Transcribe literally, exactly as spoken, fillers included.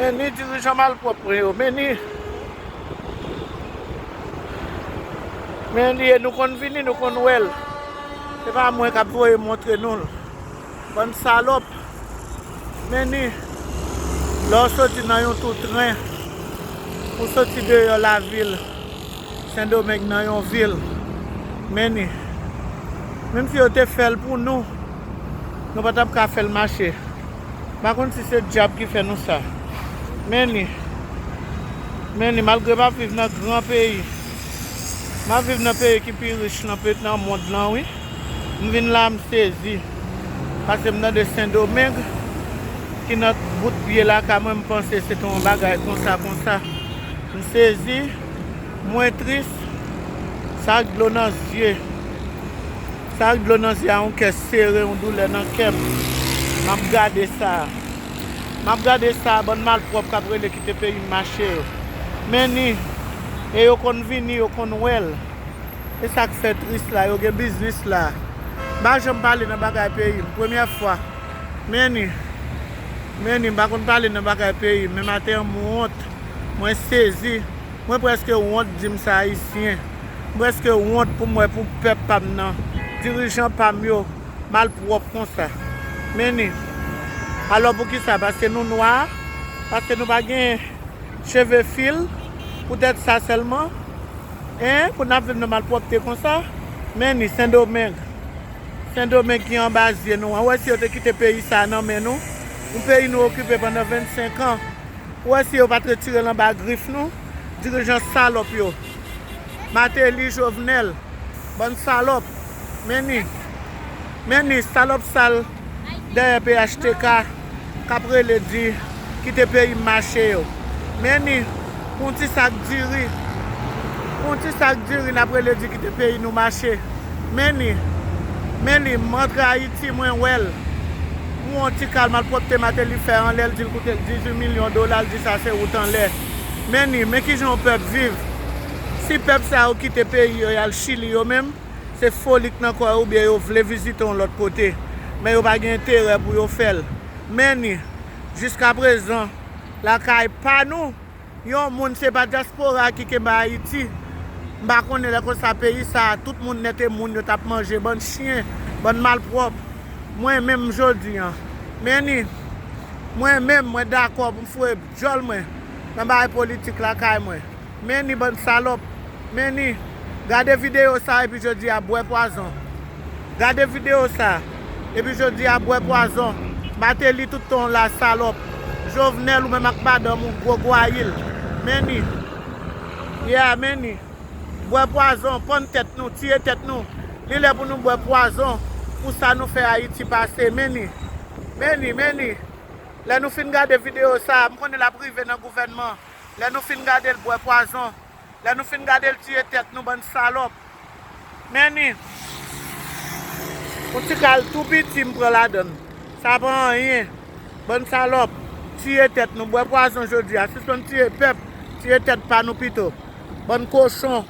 Ni dirijan malpwòp mwen yo, men ni, men li ye, nou konn vini, nou konn wè l. Se pa mwen k ap voye montre nou l. Bann salòp, men ni, lè w soti nan yon tou tren, ou soti deyò lavil, Sendomeng nan yon vil, men ni, menm si yo te fè l pou nou, nou pa t ap ka fè l mache. M pa konn si se dyab ki fè nou sa. Men ni, men ni, malgre m ap viv nan gran peyi, m ap viv nan peyi ki pi rich nan pe-, nan mond lan, wi. M vin la, m sezi. Paske m tande Sendomeng, ki nan bout pye lakay mwen, m panse se te yon bagay konsa, konsa. M sezi, mwen tris, sa ak dlo nan zye. Sa ak dlo nan zye a, yon kè sere, yon doulè nan kè m. M ap gade sa. M ap gade sa, bann malpwòp k ap rele kite peyi m mache yo. Men ni, e yo konn vini, yo konn wè l. E sa k fè tris la, yo gen biznis la. M pa janm pale nan bagay peyi m, premyè fwa. Men ni, men ni, m pa konn pale nan bagay peyi m, men maten an m wont, mwen sezi. Mwen prèske wont di m sa ayisyen. Mwen prèske wont pou m wè pou pèp pa m nan, dirijan pa m yo, malpwòp konsa. Men ni, alò poukisa? Paske nou nwa? Paske nou pa gen cheve fil? Poutèt sa sèlman? En, pou n ap viv nan malpwòpte konsa? Men ni, Sendomeng. Sendomeng ki anba zye nou an. Ou wè si yo te kite peyi sa a nan men nou? Yon peyi nou okipe pandan vennsenk an. Ou wè si yo pa t retire l anba grif nou? Dirijan salòp yo. Mateli, Jovenel, bann salòp. Men ni, men ni, salòp sal dèyè P H T K k ap rele di kite peyi m mache yo. Men ni, pou yon ti sak diri, pou yon ti sak diri n ap rele di kite peyi nou mache. Men ni, men ni, m antre Ayiti, mwen wè l. M wè yon ti kal malpwòpte Mateli fè anlè l, di l koute l dizuit milyon dola, l di sa se wout anlè. Men ni, men kijan yon pèp viv. Si pèp sa yo kite peyi yo, y al Chili yo menm, se foli k nan kò yo oubyen yo vle vizite yon lòt kote. Men yo pa gen enterè pou yo fè l. Men ni, jiskaprezan, lakay pa nou, yon moun se pa dyaspora ki kenbe Ayiti. M pa konnen lè konsa peyi sa a, tout moun nèt e moun yo t ap manje, bann chen, bann malpwòp. Mwen menm jodi an, men ni, mwen menm, mwen dakò pou m foure djòl mwen nan bagay politik lakay mwen. Men ni bann salòp. Men ni. Gade videyo sa epi jodi a bwè pwazon. Gade videyo sa epi jodi a bwè pwazon. Mateli tout tan w la salòp. Jovenel ou menm ak madanm ou gwo gwayil. Men ni. Yeah, men ni. Bwè pwazon, pann tèt nou, tiye tèt nou. Li lè pou nou bwè pwazon pou sa nou fè Ayiti pase. Men ni. Men ni, men ni. Lè nou fin gade videyo sa, m konnen l ap rive nan gouvènman. Lè nou fin gade l bwè pwazon, lè nou fin gade l tiye tèt nou, bann salòp. Men ni, yon ti kal tou piti m pran ladan l. Sa pa anyen. Bann salòp, tiye tèt nou, bwè pwazon jodi a. Sispann tiye pèp, tiye tèt pa nou pito. Bann kochon.